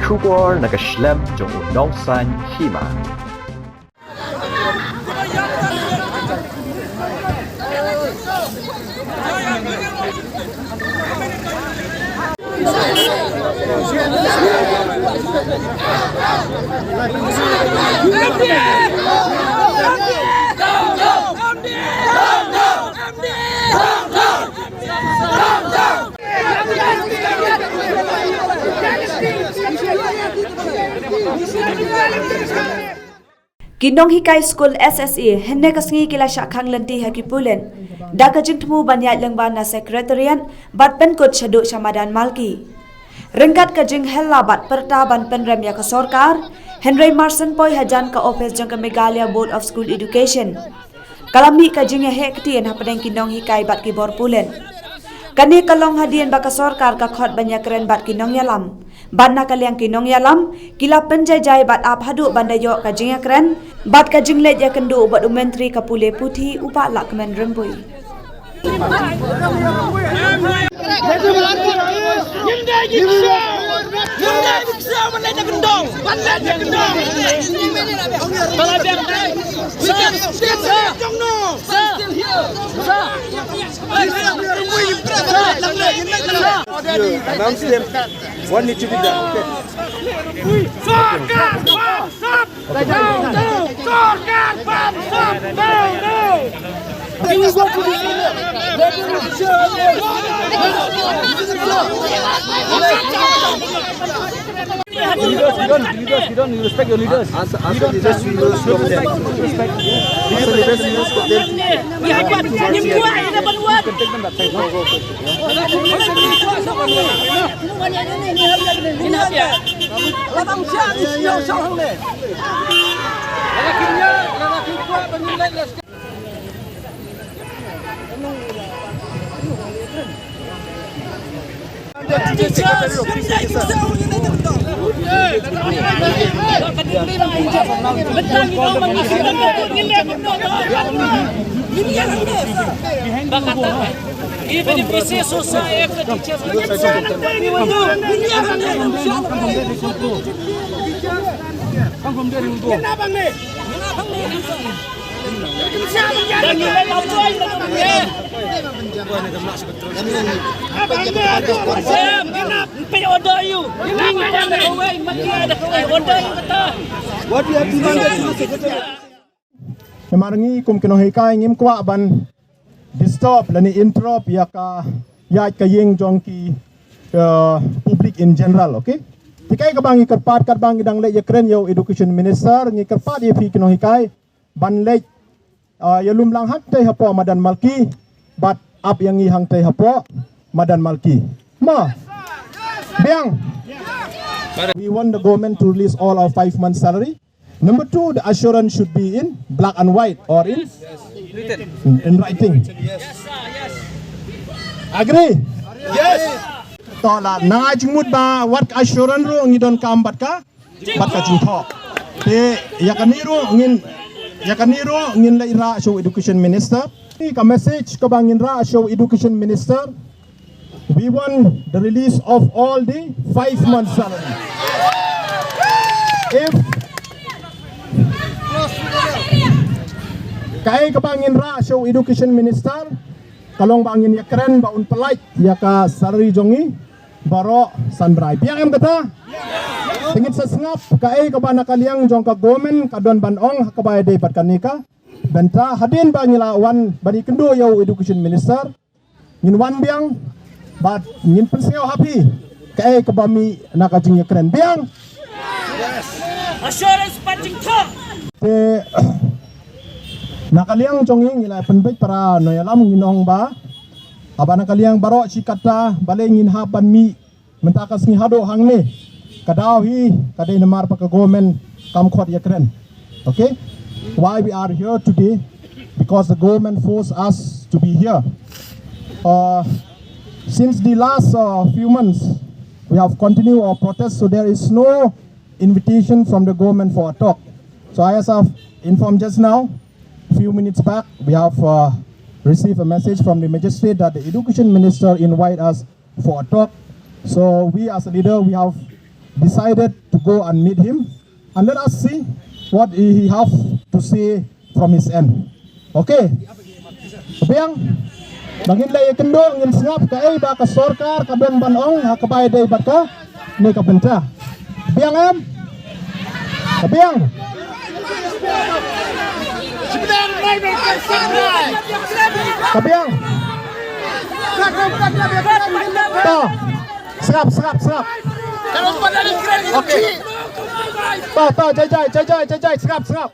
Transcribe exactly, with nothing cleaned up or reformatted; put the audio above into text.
Khubor na ka shlem jong u nongsan hima. Ki nonghikai skul S S A hynne ka sngi ki la shah khang lynti ha ki pulit da ka jingthmu ban ïaid lyngba na Secretariat bad pynkut shaduh sha Madan Malki. Ryngkat ka jinghela bad pyrta ban pynrem ïa ka sorkar, hynrei mar shen poi hajan ka ophis jong ka Meghalaya Board of School Education, ka la mih ka jingïaheh ktien hapdeng ki nonghikai bad ki bor pulit. Kane ka long hadien ba ka sorkar ka khot ban ïakren bad ki nongïalam. Bad na ka liang ki nongïalam, ki la pynjaijai bad ap haduh ban da ïoh ka jingïakren bad ka jingleit ïakynduh bad u Myntri ka pule puthi u Bah Lahkmen Rymbui. Announce them. What need to be done? Okay. Sorkar bamsap! No, no! Sorkar bamsap! No, no! Leaders, you don't, leaders, you don't, you respect your leaders. Ask, ask the leaders to use your respect. Respect. Ask the leaders to use for them. You can take them that side. No, go, go. What do you have to do? Namar ngi kum ki nonghikai ngim kwah ban disturb lane interrupt ïa ka ïaid ka ïing jong ki, uh, public in general, okay? Te kaei kaba ngi kyrpad, katba ngi dang leit ïakren ïa u Education Minister, ngi kyrpad ïa phi ki nonghikai ban leit, uh, ïalum lang hangtei hapoh Madan Malki bad ap ïa ngi hangtei hapoh Madan Malki. Mo. Biang. We want the government to release all our five months salary. Number two, the assurance should be in black and white or in, in writing. Agree? Yes. To la nang ai jingmut ba wat ka assurance ruh ngi donkam bad ka, bad ka jingthoh. Te ïa kane ruh ngin, ïa kane ruh ngin leit rah sha u Education Minister. Ka message kaba ngin rah sha u Education Minister. We want the release of all the five months salary. If kaei kaba ngin rah sha u Education Minister, ka long ba ngin ïakren ba un pyllait ïa ka salary jong ngi baroh san bnai. Biang em kata? Te ngin sa sngap kaei kaba na ka liang jong ka government ka don ban ong ha kaba ïadei bad kane ka bynta. Hadien ba ngi la wan ban ïakynduh ïa u Education Minister, ngin wan biang bad ngin pynsngew ha phi kaei kaba mih na ka jingïakren. Biang. Assurance pat jingthoh. Te na ka liang jong ngi, ngi la pynbeit para nongïalam, ngin ong ba haba na ka liang baroh shi katta balei ngin hap ban mih mynta ka sngi haduh hangne, ka daw hi ka dei namar ba ka government kam khot ïakren. Okay? Why we are here today? Because the government forced us to be here. Uh, since the last, uh, few months, we have continued our protest, so there is no invitation from the government for a talk. So I, as I've informed just now, few minutes back, we have, uh, received a message from the magistrate that the education minister invite us for a talk. So we as a leader, we have decided to go and meet him, and let us see what he have to say from his end. Okay. Ka biang, ba ngin leit ïakynduh, ngin sngap kaei ba ka sorkar ka don ban ong ha kaba ïadei bad kane ka bynta. Ka biang em? Ka biang. Ka biang. To. Sngap, sngap, sngap. Okay. To, to, Jai Jai, Jai Jai, Jai Jai, sngap, sngap.